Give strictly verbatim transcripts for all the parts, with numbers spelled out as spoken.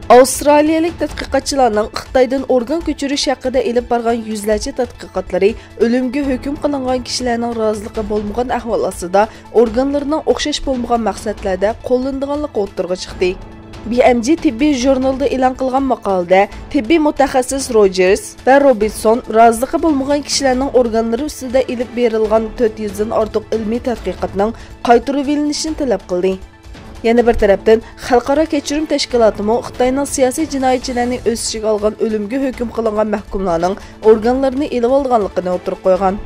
ئاۋسترالىيەلىك تەتقىقاتچىلارنىڭ خىتايدىن ئورگان كۆچۈرۈش ھەققىدە ئېلىپ بارغان يۈزلەرچە تەتقىقاتلىرى ئۆلۈمگە ھۆكۈم قىلىنغان كىشىلەرنىڭ رازىلىقى بولمىغان ئەھۋال ئاستىدا ئورگانلىرىنىڭ ئوخشاش بولمىغان مەقسەتلەردە قوللىنىدىغانلىقى ئوتتۇرىغا چىقتى. بى ئەم جى تېببىي ژۇرنىلىدا ئېلان قىلغان ماقالىدە تېببىي مۇتەخەسسىس روجېرس ۋە روبىنسون رازىلىقى بولمىغان كىشىلەرنىڭ ئورگانلىرى ئۈستىدە ئېلىپ بېرىلغان تۆت يۈزدىن ئارتۇق ئىلمىي تەتقىقاتنىڭ قايتۇرۇۋېلىنىشىنى تەلەپ قىلدى. يەنە بىر تەرەپتىن، خەلقئارا كەچۈرۈم تەشكىلاتىمۇ خىتاينىڭ سىياسىي جىنايەتچىلەرنى ئۆز ئىچىگە ئالغان ئۆلۈمگە ھۆكۈم قىلىنغان مەھكۇملارنىڭ ئورگانلىرىنى ئېلىۋالغانلىقىنى ئوتتۇرىغا قويغان.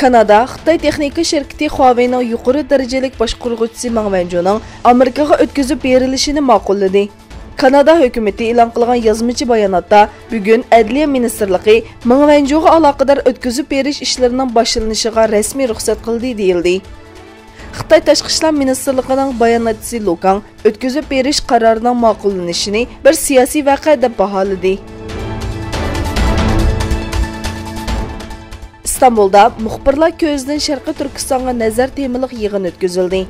كانادا خىتاي تېخنىكا شىركىتى خۇاۋېينىڭ يۇقىرى دەرىجىلىك باشقۇرغۇچىسى مېڭ ۋەنجۇنىڭ ئامېرىكىغا ئۆتكۈزۈپ بېرىلىشىنى ماقۇللىدى. كانادا ھۆكۈمىتى ئېلان قىلغان يازمىچە باياناتتا، بۈگۈن ئەدلىيە مىنىستىرلىقى مېڭ ۋەنجۇغا ئالاقىدار ئۆتكۈزۈپ بېرىش ئىشلىرىنىڭ باشلىنىشىغا رەسمىي رۇخسەت قىلدى، دېيىلدى. خىتاي تاشقى ئىشلار مىنىستىرلىقىنىڭ باياناتچىسى لۇ كاڭ ئۆتكۈزۈپ بېرىش قارارىنىڭ ماقۇللىنىشىنى بىر سىياسىي ۋەقە دەپ باھالىدى. ئىستانبۇلدا مۇخبىرلار كۆزىدىن شەرقىي تۈركىستانغا نەزەر تېمىلىق يىغىن ئۆتكۈزۈلدى.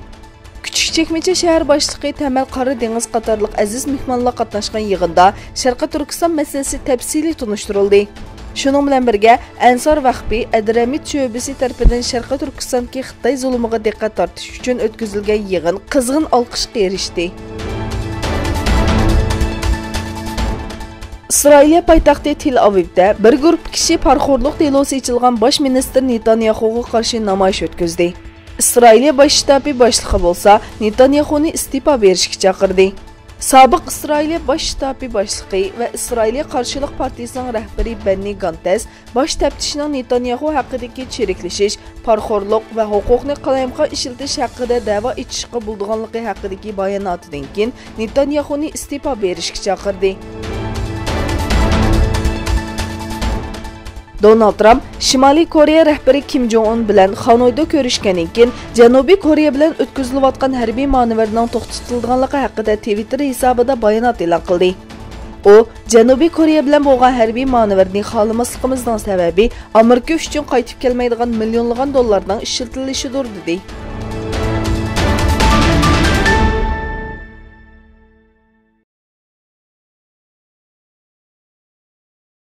كۈچۈك چەكمىچە شەھەر باشلىقى تەمەل قارا دېڭىز قاتارلىق ئەزىز مېھمانلار قاتناشقان يىغىندا شەرقىي تۈركىستان مەسىلىسى تەپسىلىي تونۇشتۇرۇلدى. شۇنىڭ بىلەن بىرگە، ئەنسار ۋەخپى ئەدرەمىت شۆبىسى تەرىپىدىن شەرقىي تۈركىستاندىكى خىتاي زۇلۇمىغا دىققەت تارتىش ئۈچۈن ئۆتكۈزۈلگەن يىغىن قىزغىن ئالقىشقا ئېرىشتى. ئىسرائىلىيە پايتەختى تېل ئاۋىۋدا بىر گۇرۇپپا كىشى پارىخورلۇق دېلوسى ئېچىلغان باش مىنىستىر نېتانياخۇغا قارشى نامايىش ئۆتكۈزدى. ئىسرائىلىيە باش شتابى باشلىقى بولسا نېتانياخۇنى ئىستېپا بېرىشكە چاقىردى. سابىق ئىسرائىلىيە باش شتابى باشلىقى ۋە ئىسرائىلىيە قارشىلىق پارتىيىسىنىڭ رەھبىرى بەننى گانتەس باش تەپتىشنىڭ نېتانياخۇ ھەققىدىكى چىرىكلىشىش، پارىخورلۇق ۋە ھوقۇقنى قالايمىقان ئىشلىتىش ھەققىدە دەۋا ئېچىشقا بولىدىغانلىقى ھەققىدىكى باياناتىدىن كېيىن نېتانياخۇنى ئىستېپا بېرىشكە چاقىردى. دونالد ترامپ شىمالىي كورېيە رەھبىرى كىم جوڭ ئۇن بىلەن خانويدا كۆرۈشكەندىن كېيىن، جەنۇبىي كورېيە بىلەن ئۆتكۈزۈلۈۋاتقان ھەربىي مانېۋىرنىڭ توختىتىلىدىغانلىقى ھەققىدە تىۋىتتېر ھېسابىدا بايانات ئېلان قىلدى. ئۇ، جەنۇبىي كورېيە بىلەن بولغان ھەربىي مانېۋىرنى خالىماسلىقىمىزنىڭ سەۋەبى ئامېرىكا ئۈچۈن قايتىپ كەلمەيدىغان مىليونلىغان دوللارنىڭ ئىشلىتىلىشىدۇر، دېدى.